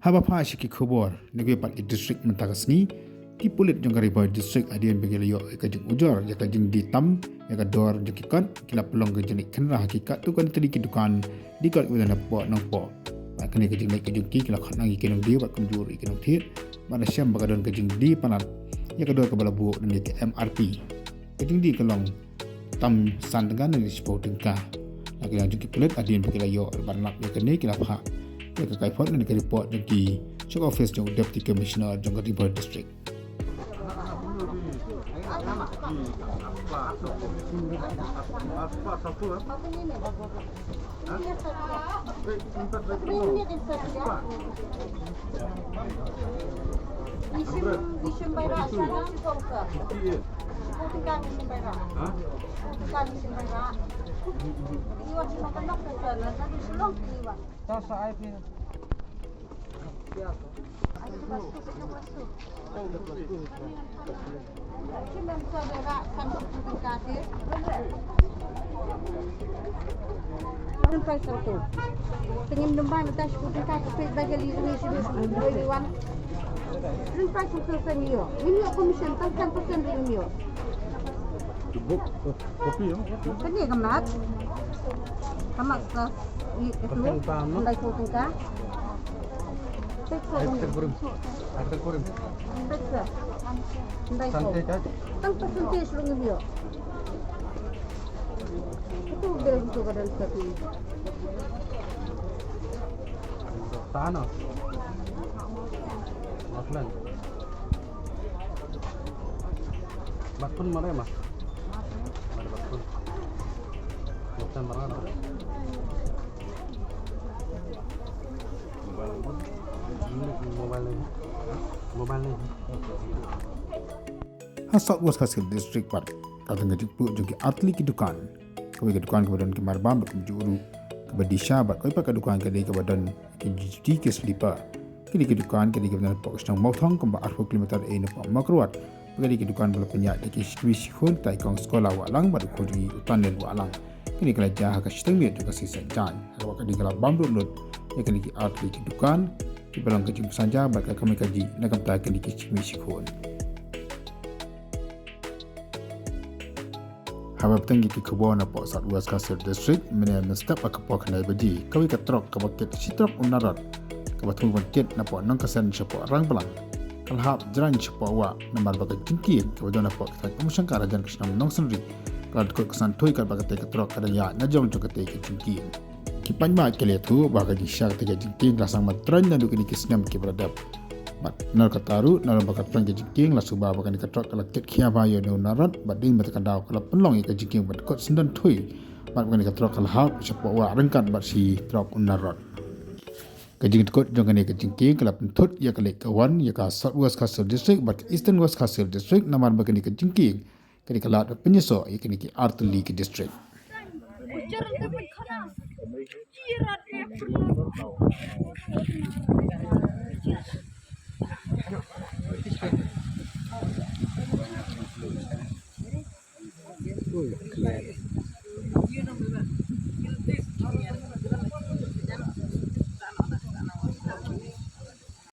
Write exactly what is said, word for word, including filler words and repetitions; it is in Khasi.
Haba phai sha ki khubor na kiwei pat ki district mynta ka sngi, ki pulit jong ka Ri Bhoi District hadien ba ki la ïoh ïa ka jingujor ïa ka jingdie tam ïa ka dor jong ki kot, ki la pynlong ka jingkhynra ha ki katto katne tylli ki dukan die kot kiba don hapoh Nongpoh. Bad kane ka jingleit ka jong ki, ki la khot nang ïa ki nongdie bad kumjuh ïa ki nongthied, bad la shem ba ka don ka jingdie palat ïa ka dor kaba la buh ne ka M R P. Ka jingdie ka long tam san tyngka ne shiphew tyngka. Na ka liang jong ki pulit, hadien ba ki la ïoh bad lap ïa kane, ki la phah ïa ka kaiphod ne ka report jong ki sha ka office jong u Deputy Commissioner jong ka Ri Bhoi District. Kopi, ya? Kane ka mat. Ka mat sa. Ni ka tu. Kandai phew tyngka. Peit sa. Ai, tengkurim. Ai, tengkurim. Peit sa. Kandai phew. Santai, Cak. Tang percentage ruh ngi ïoh. Itu dia itu kadang satu. Tanah. Laklan. Bat phone mare ma? Mare bat phone. Bat phone mare ma? Mobile nahi. Mobile nahi. Ha South West Khasi Hills District pat ka don ka jingpluh jong ki artylli ki dukan. Kawei ka dukan kaba don ki mar bam bad kumjuh ruh kaba die sha, bad kawei pat ka dukan ka dei kaba don ki juti ki slipper. Kine ki dukan ka dei kaba don hapoh ka shnong Mawthong, kumba arphew kilometer ei napoh Mawkyrwat. Bad ka dei ki dukan ba la pynïaid da ki shakri shikhun, tai kong Sekolah Wahlang bad u khun jong ngi u Tanlin Wahlang. Kane ka la jia ha ka shiteng miet jong ka sngi Saitjaiñ. Ha kaba ka dei ka la bam lut lut ïa kine ki artylli ki dukan kiba long ka jingpynsaja bad ka kamai kajih na ka bynta kine ki shakri shikhun. Haba bteng ïa ki khubor napoh South West Khasi Hills District, mynne mynstep ha ka por khyndai baje, kawei ka trok kaba kit shi trok u narod kaba thmu ban kit napoh Nongkasen shapoh Rangblang ka la hap jrang shapoh wah, namar ba ka jingkieng kaba don hapoh ka thaiñ Umshangkar hajan ka shnong Nongsynri ka la dkut ksan thui, katba katei ka trok ka dang ïaid najrong jong katei ka jingkieng. Ki paidbah ki la ïathuh ba ka jingshah katei ka jingkieng ka la sdang ban trei naduh kine ki snem kiba la dep. Bad na kata ruh, nalor ba ka trei ka jingkieng, la suba ba kane ka trok ka la kit khia bha ïa une u narod, bad dei mynta ka daw ka la pynlong ïa ka jingkieng ban dkut syndon thui. Bad kane ka trok ka la hap shapoh wah ryngkat bad shi trok u narod. Ka jingdkut jong kane ka jingkieng ka la pynthut ïa ka leit ka wan ïa ka South West Khasi Hills District bad ka Eastern West Khasi Hills District, namar ba kane ka jingkieng ka dei ka lad ban pynïasoh ïa kine ki artylli ki district.